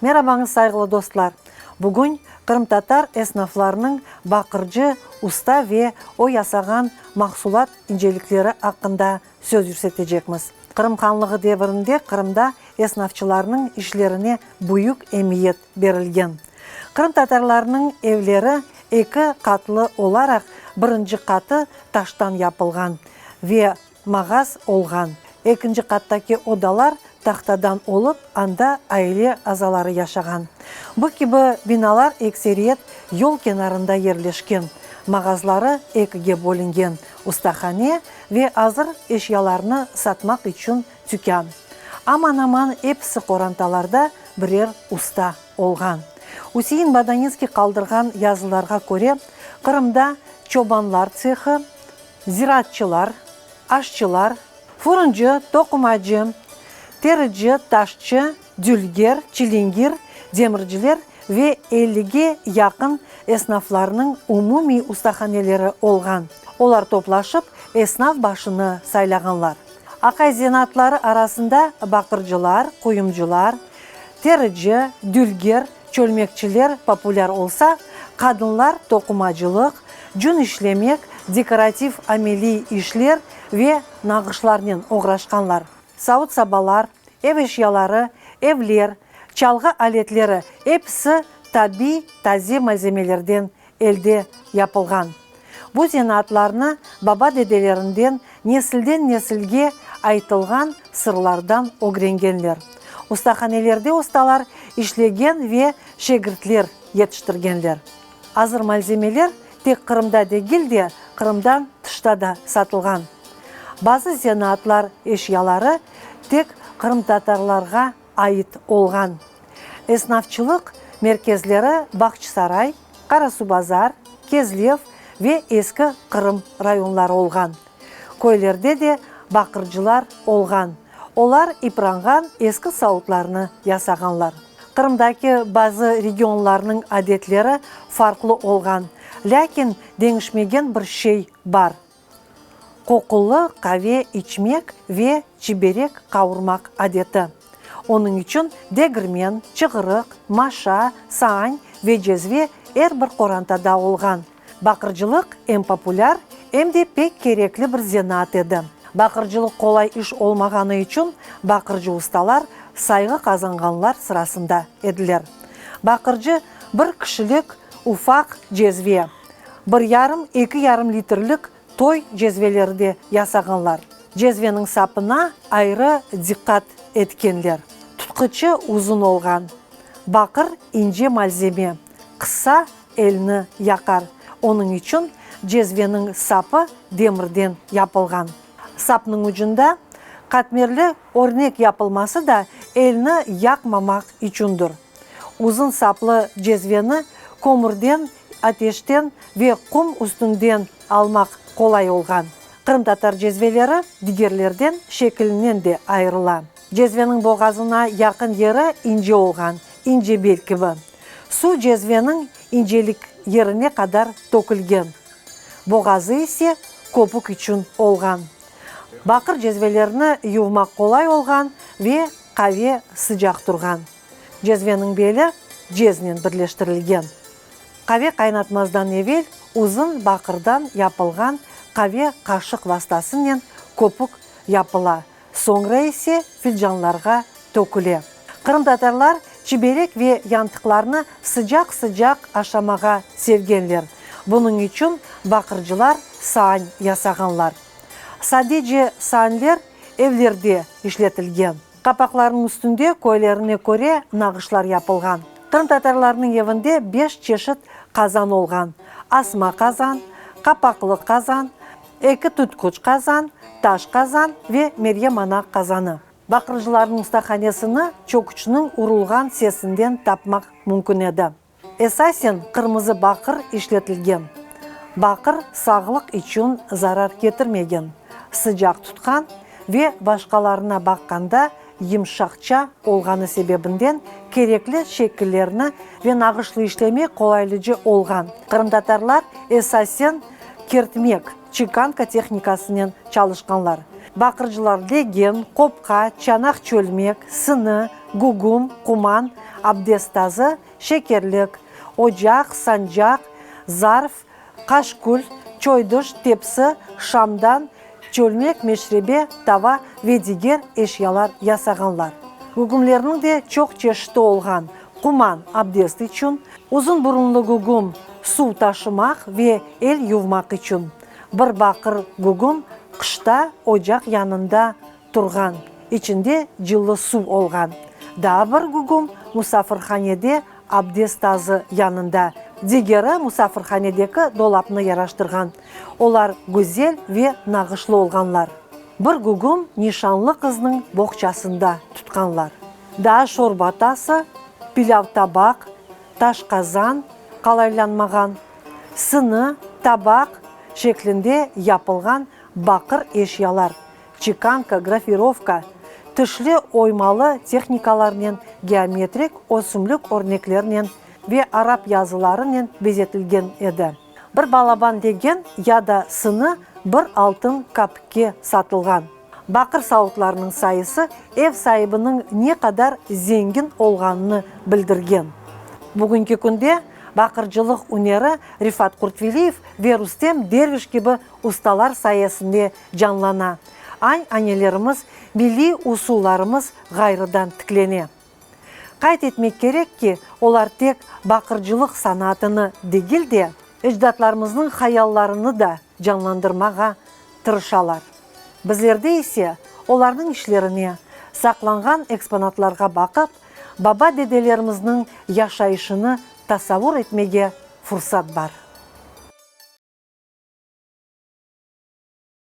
Merabañız, sayğılı dostlar! Bugün qırımtatar esnaflarınıñ baqırcı usta ve o yasağan mahsulat incelikleri aqqında söz yürsetecekmiz. Qırım Hanlığı devirinde Qırımda esnafçılarnıñ işlerine büyük emiyet berilgen. Qırımtatarlarnıñ evleri eki qatlı olaraq, birinci qatı taştan yapılğan ve mağaz olğan. Ekinci qattaki odalar tahtadan olıp, anda aile azaları yaşağan. Bu kibi binalar ekseriyet yol kenarında yerleşken, mağazları ekige bölüngen, ustahane ve azır eşyalarnı satmaq içün tükân. Aman-aman episi qorantalarda birer usta olğan. Üsein Bodaninskiy qaldırğan yazılarğa köre, Qırımda çobanlar tsehı, ziraatçılar, aşçılar, furuncı, toqumacı, terici, taşçı, dülger, çilingir, demirciler ve ellige yaqın esnaflarnıñ umumiy ustahaneleri olğan. Olar toplaşıp, esnaf başını saylağanlar. Aqay zenaatları arasında baqırcılar, quyumcılar, terici, dülger, Çölmekçiler populâr olsa, qadınlar toqumacılıq, cün işlemek, dekorativ-ameliy işler ve nağışlarnen oğraşqanlar. Savut-sabalar, ev eşyaları, evler, çalğı aletleri episi tabiy taze malzemelerden elde yapılğan. Bu zenaatlarnı baba-dedelerinden nesilden-nesilge aytılğan sırlardan ögrengenler. Ustahanelerde ustalar işlegen ve şegirtler yetiştirgenler. Azır malzemeler tek Qırımda degil de, Qırımdan tışta da satılğan. Bazı zenaatlar eşyaları tek qırımtatarlarğa ait olğan. Esnafçılıq merkezleri Bağçasaray, Qarasuvbazar, Kezlev ve Eski Qırım rayonları olğan. Köylerde de baqırcılar olğan, olar ipranğan eski savutlarnı yasağanlar. Qırımdaki bazı regionlarnıñ adetleri farqlı olğan, lâkin deñişmegen bir şey bar, Qoqulı qave içmek ve çiberek qavurmaq adeti. Onıñ içün degirmen, çığırıq, maşa, saañ ve cezve er bir qorantada olğan. Baqırcılıq em populâr, em de pek kerekli bir zenaat edi. Baqırcılıq qolay iş olmağanı içün baqırcı ustalar sayğı qazanğanlar sırasında ediler. Baqırcı bir kişilik ufaq cezve, Bir yarım, eki yarım litrlik toy cezveleri de yasağanlar. Cezveniñ sapına ayrı diqqat etkenler. Tutqıçı uzun olğan. Baqır ince malzeme, qıssa elni yaqar. Onıñ içün cezveniñ sapı demirden yapılğan. Sapnıñ ucunda qatmerli örnek yapılması da elni yaqmamaq içündir. Uzun saplı cezveni kömürden, ateşten ve qum üstünden almaq qolay olğan. Qırımtatar cezveleri digerlerden şekilinen de ayırıla. Cezveniñ boğazına yaqın yeri ince olğan, ince bel kibi. Suv cezveniñ incelik yerine qadar tökülgen. Boğazı ise köpük içün olğan. Baqır cezvelerni yuvmaq qolay olğan ve qave sıcaq turğan. Cezveniñ beli ceznen birleştirilgen. Qave qaynatmazdan evel uzun baqırdan yapılğan qave qaşıq vastasınen köpük yapıla, soñra ise filcanlarğa töküle. Qırımtatarlar çiberek ve yantıqlarnı sıcaq-sıcaq aşamağa sevgenler. Bunıñ içün baqırcılar saañ yasağanlar. Sadece saanler evlerde işletilgen. Qapaqlarnıñ üstünde köylerine köre nağışlar yapılğan. Qırımtatarlarnıñ evinde beş çeşit qazan olğan, asma qazan, qapaqlı qazan, eki tutquç qazan, taş qazan ve Meryem ana qazanı. Baqırcılarnıñ ustahanesini çöküçniñ urulğan sesinden tapmaq mümkün edi. Esasen qırmızı baqır işletilgen. Baqır sağlıq içün zarar ketirmegen, sıcaq tutqan ve başqalarına baqqanda yımşaqça olğanı sebebinden kerekli şekillerni ve nağışlı işlemek qolaylıcı olğan. Qırımtatarlar esasen kertmek, çekanka tehnikasınen çalışqanlar. Baqırcılar legen, qopqa, çanaq-çölmek, sını, gügüm, quman. Abdest tazı, şekerlik, ocaq, sancaq, zarf, qaşkül, çoydış, tepsi, şamdan, çölmek, meşrebe, tava ve diger eşyalar yasağanlar. Gügümlerniñ de çoq çeşiti olğan, quman, abdest içün, uzun burunlı gügüm, suv taşımaq ve el yuvmaq içün, bir baqır gügüm qışta ocaq yanında turğan, içinde cıllı suv olğan. Daa bir gügüm musafirhanede abdest tazı yanında, digeri musafirhanedeki dolapnı yaraştırğan. Olar güzel ve nağışlı olğanlar. Bir gügüm nişanlı qıznıñ boğçasında tutqanlar. Daa şorba tası, pilâv tabaq, taş qazan, qalaylanmağan, sını, tabaq, şeklinde yapılğan baqır eşyalar, çekanka, grafirovka, tişli oymalı tehnikalarnen, geometrik ösümlik örneklerinen ve arap yazılarınen bezetilgen edi. Bir balaban degen ya da sını bir altın kapikke satılğan. Baqır savutlarnıñ sayısı ev saibiniñ ne qadar zengin olğanını bildirgen. Bugünki künde baqırcılıq üneri Rifat Qurtveliyev ve Rustem Derviş kibi ustalar sayesinde canlana, añ-anelerimiz, milliy usullarımız ğayrıdan tiklene. Qayd etmek kerek ki, olar tek baqırcılıq sanatını degil de, ecdatlarımıznıñ hayallarını da canlandırmağa tırışalar. Bizlerde ise olarnıñ işlerine, saqlanğan eksponatlarğa baqıp, baba-dedelerimizniñ yaşayışını tasavur etmege fursat bar.